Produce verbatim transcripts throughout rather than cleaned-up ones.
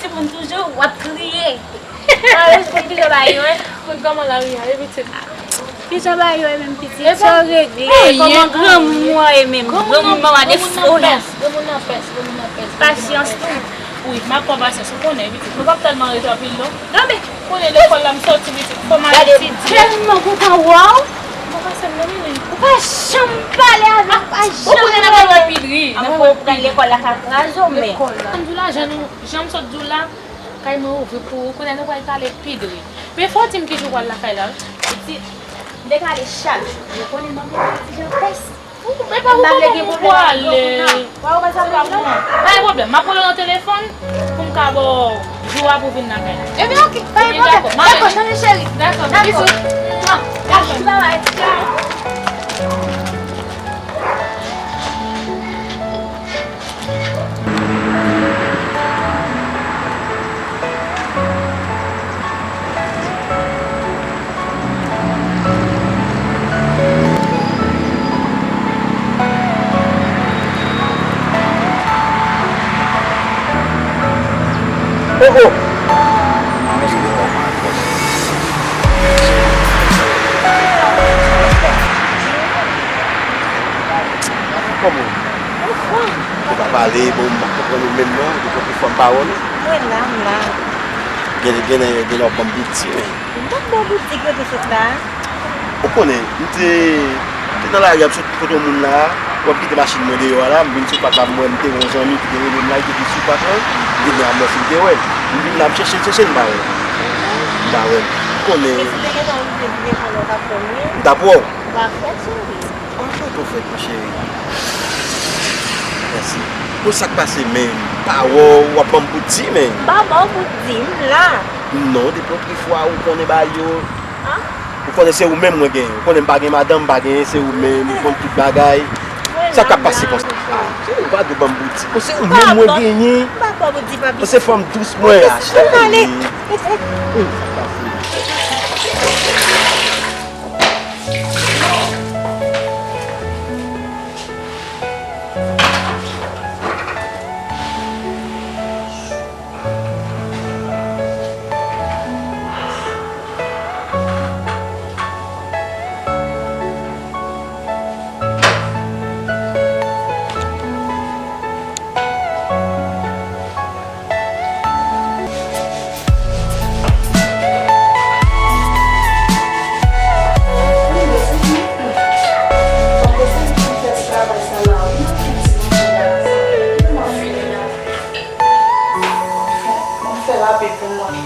Timoun toujou, w ap kriye. Mwen responn pijan ba yo, wi. Mwen kòman la, Ria, e pitit? Pijan ba yo, e menm pitit. Sa regle, kòman granmoun an ye menm? Granmoun manman de fo la. Granmoun nan pès, granmoun nan pès. Pasyans tou. Wi, m ap pran pasyans, ou konnen, pitit. Mwen p ap tèlman rete anpil, non. Gade. Konnen lekòl la, m soti, pitit. Fò m al etidye. Tèlman kontan wè w. Mwen pase m nan, wi. Ou pa janm pale avè m, ou pa janm. Ou konnen n ap al wè Pidri. Apre ou pral lekòl la ka kraze w, men. Lekòl la. Ann di w la, jan nou Jan m sot di w la, kay mwen ouvri pou ou. Kounye a nou pral pale pi dri. Men fò w di m ki jou w pral lakay la, wi. Pitit, m te ka ale chak jou. Ou konnen manman mwen ti jan pès. Ou, men pa pou kòman pou ale. Wè ou pa sa pran non. Pa gen pwoblèm. M ap rele w nan telefòn pou m ka ba w jou a pou w vin lakay la. Ebyen, oke. Pa gen pwoblèm. Dakò, chanje cheri. Dakò, bisou. Dakò, bye bye. Ciao. Oh, oh. Kòman? Ou pa pale, bon, m pa konprann ou menm non, ou konprann fanm pawòl. Mwen la, m la. Gen, gen, gen lè w ap ban m bout di, wi. M p ap ba w bout di, kote w sot la? Ou konnen, m te, m te nan lari ap sot kote yon moun la, w ap kite machin mwen deyò a la, m vin sou pak la, m wè m te gen yon zanmi ki te rele m la, li te di sou pak lan, m te gen amò si m te wè l. M vin la, m chèche l, chèche l, m pa wè l. M pa wè l. Ou konnen. Men si w te gentan rive vin lekòl la, w t ap wè m, wi. M t ap wè w. Ou pa fèt, cheri. Ou pa fèt, ou fèt, mon cheri. Mèsi. Bon, sa k pase, men? M pa wè w, w ap ban m bout di, men. M pa ba w bout di, m la. Non, depi yon prefwa, ou konnen bagay yo. An? Ou konnen se ou menm mwen genyen. Ou konnen m pa gen madanm, m pa genyen, se ou menm, ou konn tout bagay. Sa k ap pase konsa? Ah, cheri, ou pa dwe ban m bout di. Bon, se ou menm mwen genyen. M pa ba w bout di, papi. Bon, se fanm dous mwen, ah, cheri. Kite m pale. Hum, sa k pase? Fè lapè pou mwen.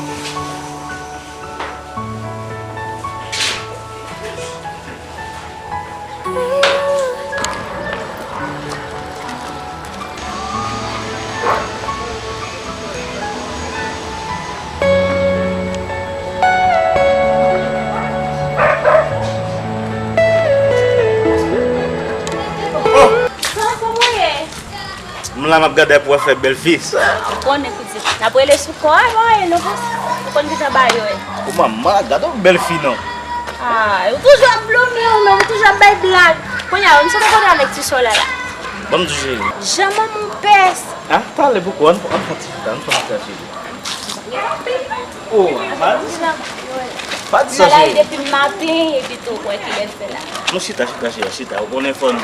M la m ap gade pou w fè bèl fi. Ou konnen, pitit. N ap rele sou kò a, pa anyen non, bòs. Ou konn kijan bagay yo ye. O manman, gade yon bèl fi non. Ah, ou toujou ap blome ou menm, ou toujou ap bay blag. Kounye a, m sot kote avèk ti sè w la la. Ban m di w cheri. Jan manman w pès. Ah, talè pou kò, ann, ann fè ti chita, ann fè ti chita cheri. Oh, pa di sa. Pa di sa cheri. Nan lari depi maten, epi tou kwè kilè l fè la. Nou chita, chita cheri, chita. Ou konnen fò n,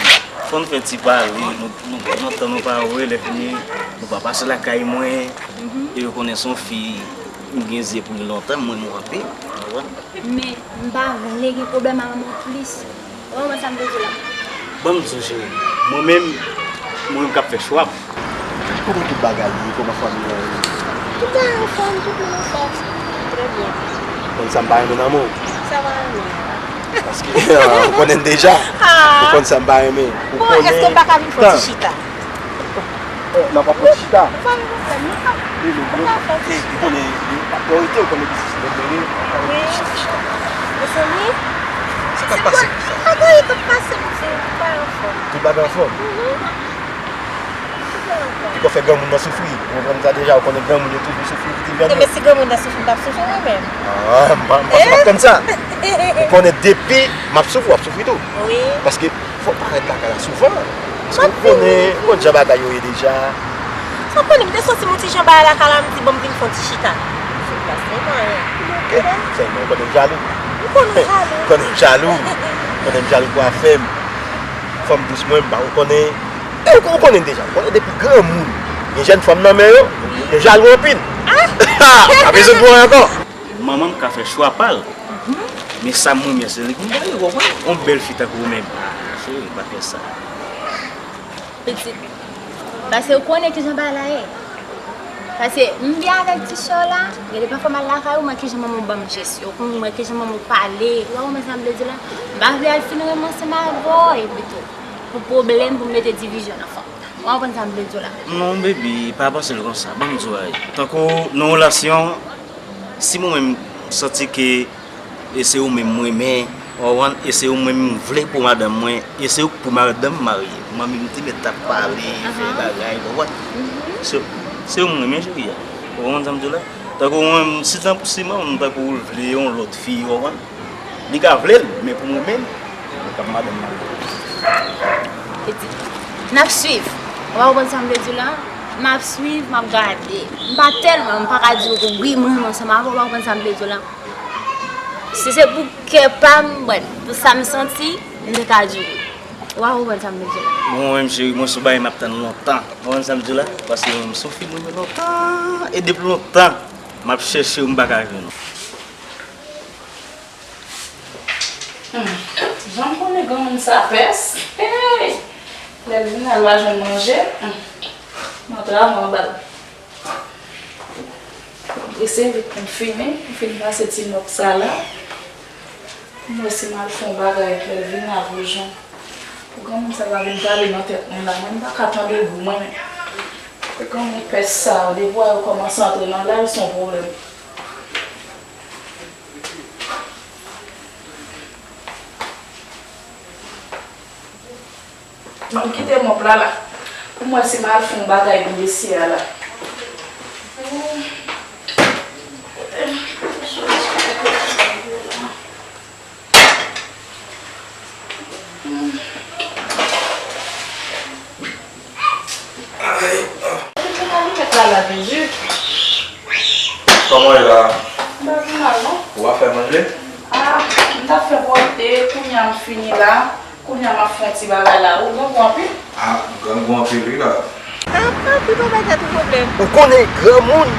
fò n fè ti pale, nou, nou, lontan nou pa wè, lè fini, nou pa pase lakay mwen. E yo konnen se yon fi, m gen zye pou li lontan, m renmen w anpil. Ou konprann? Men, m pa vle gen pwoblèm ak manman w plis. Ou konprann sa m vle di w la? Ban m di w, cheri. Mwen menm, mwen menm k ap fè chwa m. Kòman tout bagay ye? Kòman fanmi an ye? Tout bagay anfòm, tout moun anfòm. Trè byen. Ou konn sa m pa renmen nan men w? Sa w pa renmen? Paske, ou konnen m deja. Ah. Ou konn sa m pa renmen. Ou konnen. Bon, èske m pa ka vin fè ti chita? Oh, n ap pran chita. Ou pa gen pwoblèm, non, pa. Wi, men, ou konnen, li pa priyorite, ou konnen biznis mwen, men, wi. Wi. Mezanmi, se pa, pa gen anyen k ap pase, se pa anfòm. Tout bagay anfòm? Mhm. Tout bagay anfòm. Piko fè granmoun nan soufri. Ou konprann sa deja, ou konnen granmoun yo toujou soufri, pitit granmoun. Ebyen, si granmoun nan soufri, m p ap soufri mwen menm. Ah, m pa, m panse m ap tann sa. Ou konnen depi m ap soufri, w ap soufri tou. Wi. Paske fò w parèt lakay la souvan. Paske ou konnen, ou konn jan bagay yo ye deja. Ou konnen, m te santi m yon ti jan ba lakay la, m di, "Bon, m vin fè yon ti chita." Sou plas, men mwen. Ok, sèlman ou konnen m jalou. Ou konnen m jalou. Ou konnen m jalou. Ou konnen m jalou pou afè m. Fanm dous mwen, m pa, ou konnen. E ou, ou konnen deja, ou konnen depi granmoun gen jèn fanm nan men yo, yo jalou anpil. Ah! Pa bezwen pou anyen ankò. Manman m ka fè chwa pa l. Men sa m renmen, se li ki mari, ou konprann? Yon bèl fi tankou ou menm. Cheri, pa fè sa. Pitit. Paske ou konnen kijan bagay la ye. Paske m byen avèk ti sè w la, gen de pafwa m al lakay ou, m wè kijan manman w ban m jesyon, ou konn, m wè kijan manman w pale, ou pa konprann sa m vle di w la? M pa vle al fin renmen ansanm avè w, epi tou, pou pwoblèm, pou m mete divizyon nan fanmi. Ou pa konprann sa m vle di w la? Non, baby, pa panse l konsa, ban m di w bagay. Tankou nan yon relasyon, si mwen menm m santi ke e se ou menm m renmen, ou konprann? E se ou menm m vle pou madanm mwen, e se ou k pou madanm m marye. Manmi m te mèt t ap pale, fè bagay, ou konprann? Se, se ou m renmen, cheri a. Ou konprann sa m di w la? Tankou mwen, si tankou si manman m tankou l vle yon lòt fi, ou konprann? Li ka vle l, men pou mwen menm, li p ap madanm mwen. Pitit, n ap swiv. Ou pa konprann sa m vle di w la? M ap swiv, m ap gade. M pa tèlman, m pa ka di w ke wi, mwen, mwen, ansanm avè w, ou pa konprann sa m vle di w la? Si se pou kè pa m, bon, pou sa m santi, m te ka di wi. Ou pa konprann sa m vle di w la? Bon, mwen menm, cheri, mwen se yon bagay m ap tann lontan. Ou konprann sa m di w la? Paske mwen menm, se yon fi m renmen lontan. E depi lontan, m ap chèche w, m pa ka jwenn ou. Hmm. Jan m konnen granmoun sa pès. Hey! Lè l vin la, l pa jwenn manje. Hmm. Mwen travay anba l. Eseye vit pou m fini, pou m fin pase ti mòp sa la. Pou m wè si m al fè yon bagay, lè l vin la, pou jan. Pou granmoun sa va vin pale nan tèt mwen la, mwen m pa ka tande gou mwen menm. Pou granmoun pès sa yo, depi w wè yo kòmanse antre nan laj, se yon pwoblèm. Ban m kite mòp la la. Pou m wè si m al fè yon bagay pou mesye a la. Kòman w ye la? M pa pi mal, non. Ou pa fè manje? Ah, m t ap fè pwòpte, kounye a m fini la. Kounye a m ap fè yon ti bagay la. Ou grangou anpil? Ah, m grangou anpil, wi, la. Ah, ah, pi pa bay tèt ou pwoblèm. Ou konnen granmoun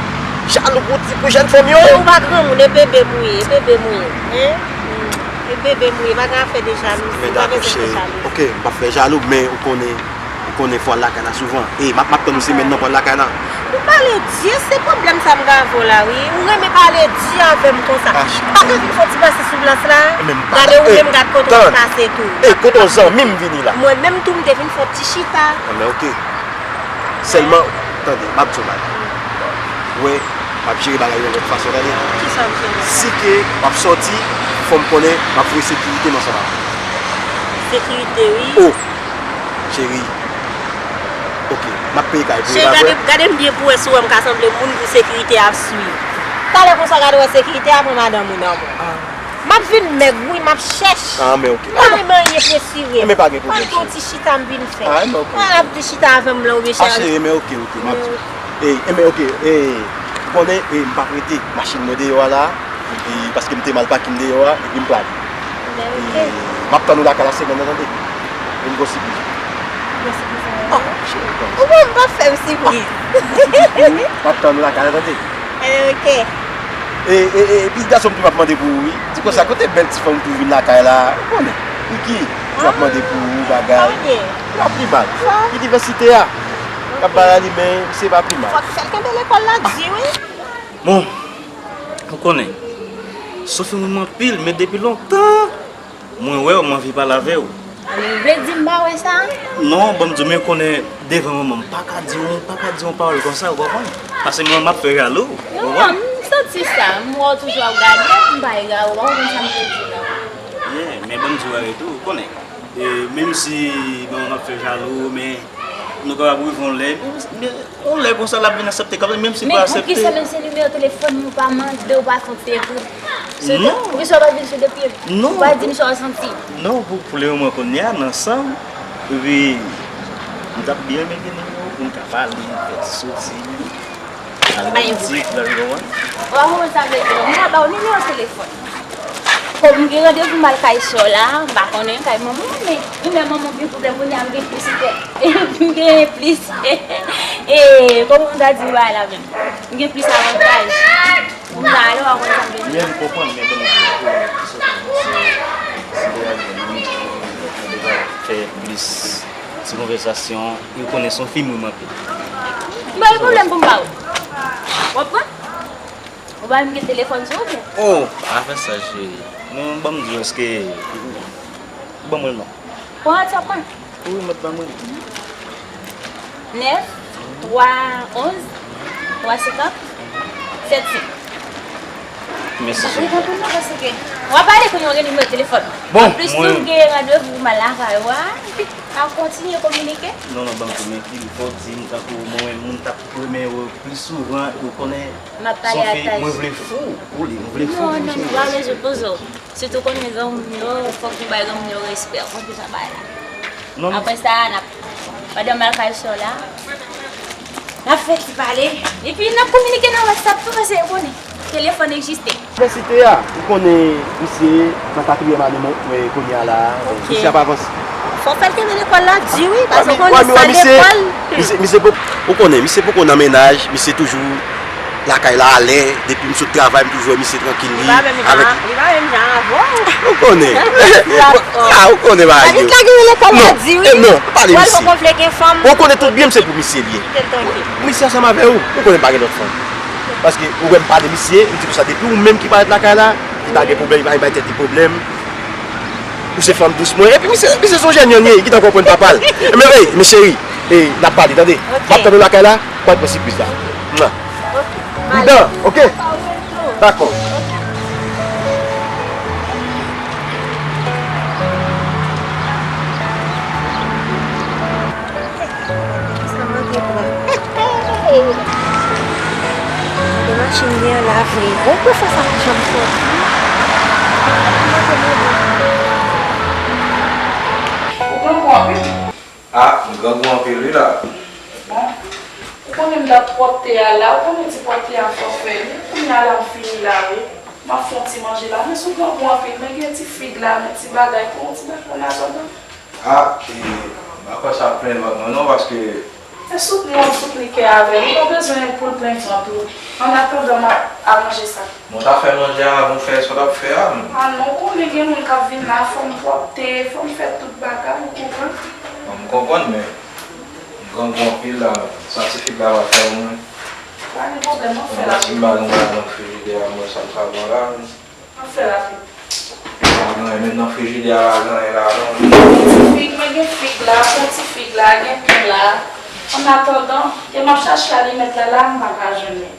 jalou pou ti, pou jèn fanm yo. E ou pa granmoun, e bebe m ou ye, e bebe m ou ye. Hein? Hmm. E bebe m ou ye, pa gen afè de jalouzi, pa gen afè de jalouzi. Ok, m p ap fè jalou, men ou konnen, ou konnen fò al lakay la souvan. E m ap, m ap tann ou semèn nan pou al lakay la. Ou pale di, se pwoblèm sa m gen avè w la, wi. Ou renmen pale di avè m konsa. Ah, pa gen vin fè ti pase sou glas la. Gade ou menm, gad kote w pase tou. E kote yon zanmi m vini la. Mwen menm tou m te vin fè yon ti chita. Ah, men ok. Sèlman, tande, m ap di w bagay. Ou wè, m ap jere bagay yo yon lòt fason, tande. Kisa w ap jere? Si ke m ap sòti, fò m konnen m ap voye sekirite m ansanm avè w. Sekirite, wi. Oh, cheri. Ok, m ap peye kay pou ou. Cheri, gade, gade m byen pou wè si w wè m ka sanble moun pou sekirite ap swiv. Talè konsa, gade wè sekirite a pran madanm ou nan men w. M ap vin mèg, wi, m ap chèch. Ah, men ok. M pa renmen anyen presire. Enben, pa gen pwoblèm, cheri. Ban m fè yon ti chita m vin fè. Ah, enben, ok. Wè, l ap di chita avè m la, oubyen chèche. Ah, cheri, enben, ok, ok, m ap di. E, enben, ok, e, ou konnen, e, m p ap rete. Machin mwen deyò a la. E, paske m te mal pake m deyò a, epi m prale. Enben, ok. E, m ap tann ou lakay la semèn nan, tande. Vin gon sipriz. Gon sipriz, enben. Ah, cheri, tann. Ou wè, m p ap fè m sipriz. M ap tann ou lakay la, tande. Enben, ok. E, e, e, epi gason m tou m ap mande pou ou, wi. Di konsa, kote bèl ti fanm tou vin lakay la? Ou konnen. Niki, tou ap mande pou ou, bagay. Sa w gen? L ap pi mal. Sa? Inivèsite a. K ap bay alimen, se pa pi mal. Fòk fè l kenbe lekòl la di, wi. Bon, ou konnen. Sophie m renmen anpil, men depi lontan, mwen wè w, m anvi pale avè w. Ou vle di m pa wè sa? Non, ban m di w, men konnen devan manman m, m pa ka di w, m pa ka di w yon pawòl konsa, ou konprann? Paske mwen, m ap fè jalou, ou konprann? Non, m santi sa. M wè w toujou ap gade, m pa egal, ou pa konprann sa m vle di la. Yeah, men ban m di w bagay tou, ou konnen. E, menm si manman m ap fè jalou, men nou kapab rive yon lè, men yon lè konsa l ap vin aksepte kanmenm, menm si l pa aksepte. Men poukisa menm se nimewo telefòn m ou pa mande, ou pa fè yon ti ekri? Non. Poukisa w pa vin sou depi? Non. Ou pa di m sa w santi? Non, pou, pou le moman kounye a, nan san m, epi m t ap byen renmen gen nimewo w. Ka pale, fè ti soti. Al boutik, lè yo wè. Ou pa konprann sa m vle di non. Mwen ba w nimewo telefòn. Kòm m gen randevou m al kay sè w la, m pa konnen kay manman m, men li menm manman m gen pwoblèm kounye a, m gen plis, m gen plis, e, kòman m ta di w bagay la menm? M gen plis avantaj. Ou ta ale, w a konn sa m vle di. Men m konprann, men bon, se, se, se, se, fè plis ti konvèsasyon, e ou konnen se yon fi m renmen anpil. M pa gen pwoblèm pou m ba ou. W ap pran? Ou ba m gen telefòn sou ou byen? Oh, pa fè sa, cheri. Non, ban m di w, èske ou ban mwen l non? Pran, w ap pran? Wi, mèt ban mwen. Nèf, twa, onz, twa, senkant, sèt, senk. Mèsi, cheri. Li konprann non, paske w ap pale kounye a, w gen nimewo telefòn. Bon, anplis, mwen tou, m gen randevou pou m al lakay ou a. N ap kontinye kominike. Non, non, ban m tou, men li fò di m, tankou mwen, moun t ap renmen wè w plis souvan, ou konnen, m ap pale a Taji. Mwen vle fou pou li, mwen vle fou pou li. Non, non, non, pa bezwen poze w. Sitou konnen granmoun yo, fòk nou bay granmoun yo respè, w konprann sa bay la. Non, non. Apre sa, n ap, pandan m al kay sè w la, n ap fè ti pale. Epi n ap kominike nan WhatsApp tou, paske ou konnen, telefòn egziste. Inivèsite a, ou konnen misye nan katriyèm ane mwen, mwen kounye a la, misye ap avanse. Fò w fè l kenbe lekòl la di wi, paske ou konnen sa lekòl. Misye, misye poko, ou konnen, misye poko nan mennaj, misye toujou lakay la alè, depi m sot travay, m toujou wè misye trankil li. Li pa menm jan, li pa menm jan avè w. Ou konnen. Ah, ou konnen bagay yo. Sa vin lage lekòl la di wi. Non, pale misye. Ou konnen tout byen m se pou misye li ye. Misye ansanm avè w, ou konnen m pa gen lòt fanm. Paske ou wè m pale misye, m di konsa, depi ou menm ki parèt lakay la, li pa gen pwoblèm, li pa bay tèt li pwoblèm. Ou se fanm dous mwen. Epi misye, misye se yon jèn, jèn, li gentan konprann papa l. Men, ey, men cheri, ey, n ap pale, tande. M ap tann ou lakay la, pral pran sipriz la. Mwa. Pridan, oke? Dakò. Sa manke pran. Gade machin li an la vre. Bon, pou fè sa, machann fò. Ou grangou anpil. Ah, m grangou anpil wi la. Bon, ou konnen m t ap pwòpte a la, ou konnen ti pwòpte a fò fè li. Kounye a la m fini la wi. M ap fè yon ti manje la. Men si w grangou anpil, men gen ti fig la, men ti bagay, pran yon ti bagay pou n atandan. Ah, e, m pa kwè sa ap plenn vant mwen non, paske. E soutni w ap soutni kè avè l, ou pa bezwen pou l plenn vant ou. Annatandan m ap aranje sa. Bon, w ta fè manje a avan w fè sa w t ap fè a, m. Ah non, ou konnen gen moun k ap vin la, fò m pwòpte, fò m fè tout bagay, ou konprann? Bon, m konprann, men m grangou anpil la, men sa ti fig la va fè mwen. Pa gen pwoblèm, m ap fè l. Bon, si m ba nou gade nan frijidè a, m wè sa m ka pran la, men. Ann fè rapid. Pa gen anyen, menm nan frijidè a pa gen anyen la non. Ti fig, mwen gen fig la, pran ti fig la, gen pen la. Annatandan, e m ap chache alimèt la, la m pa ka jwenn li.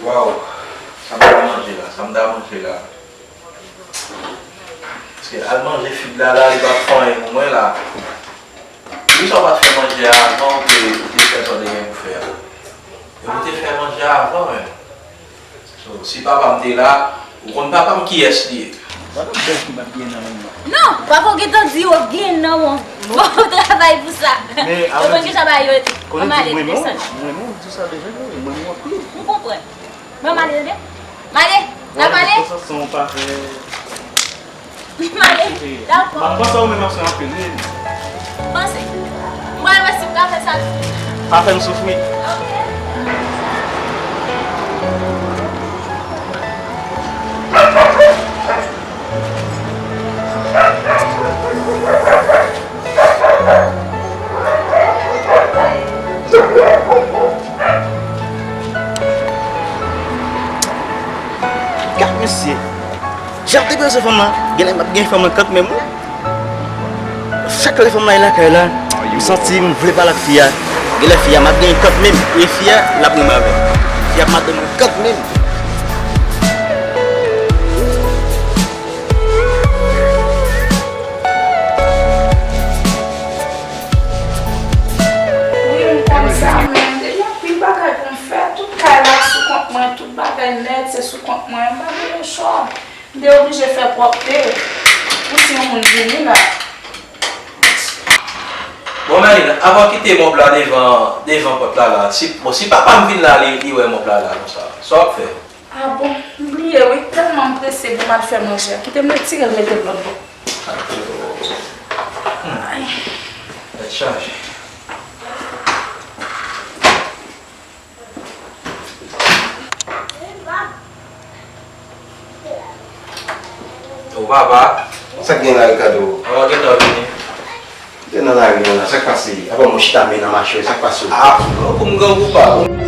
Waw, sa m ta manje la, sa m ta manje la. Paske al manje fig la la, li p ap fè anyen pou mwen la. Poukisa w pa t fè manje a avan ou te, ou te fè sa w te gen pou fè a? Epi w te fè manje a avan menm. So, si papa m te la, ou konn papa m kiyès li ye. Gade bèl fi m ap gen nan men m nan. Non, papa w gentan di w gen nan w. Fò w travay pou sa. Ou konn kisa bagay yo ye tou. Ann ale, desann. Mwen menm, ou di sa deja, mwen menm w ap pli. M konprann. Mwen m ale tande. M ale. N ap ale. Konsa san w pa fè. M ale. Dakò. M ap panse a ou menm ap fè anpil, wi. Panse. M pral wè si m ka fè sa tou. Pa fè m soufri. Ok. Gad misye. Jan m te panse fanm nan, genlè m ap gen fanm nan kant menm wi. Chak lè fanm nan ye lakay la, m santi m vle pale ak fi a. Genlè fi a m ap gen kant menm, e fi a l ap renmen avè m. Fi a m ap renmen kant menm. Wi, m konn sa, men gen anpil bagay pou m fè. Tout kay la sou kont mwen, tout bagay nèt se sou kont mwen. M pa gen lechwa. M te oblije fè pwòpte pou si yon moun vini la. Bon, Marlene, avan w kite mòb la devan, devan pòt la, la, si, bon, si papa m vin la, li, li wè mòb la, la, konsa, sa w ap fè? Ah bon, m bliye wi, tèlman m prese pou m al fè manje a. Kite m retire l mete l lòt bò. Ay, tèt chaje. O papa. Sa k gen la, Ricardo? Papa gentan vini. Te nan lari an la, sa k pase? Apa mwen chita men nan mache, sa k pase? Ah, non, pou m grangou pa.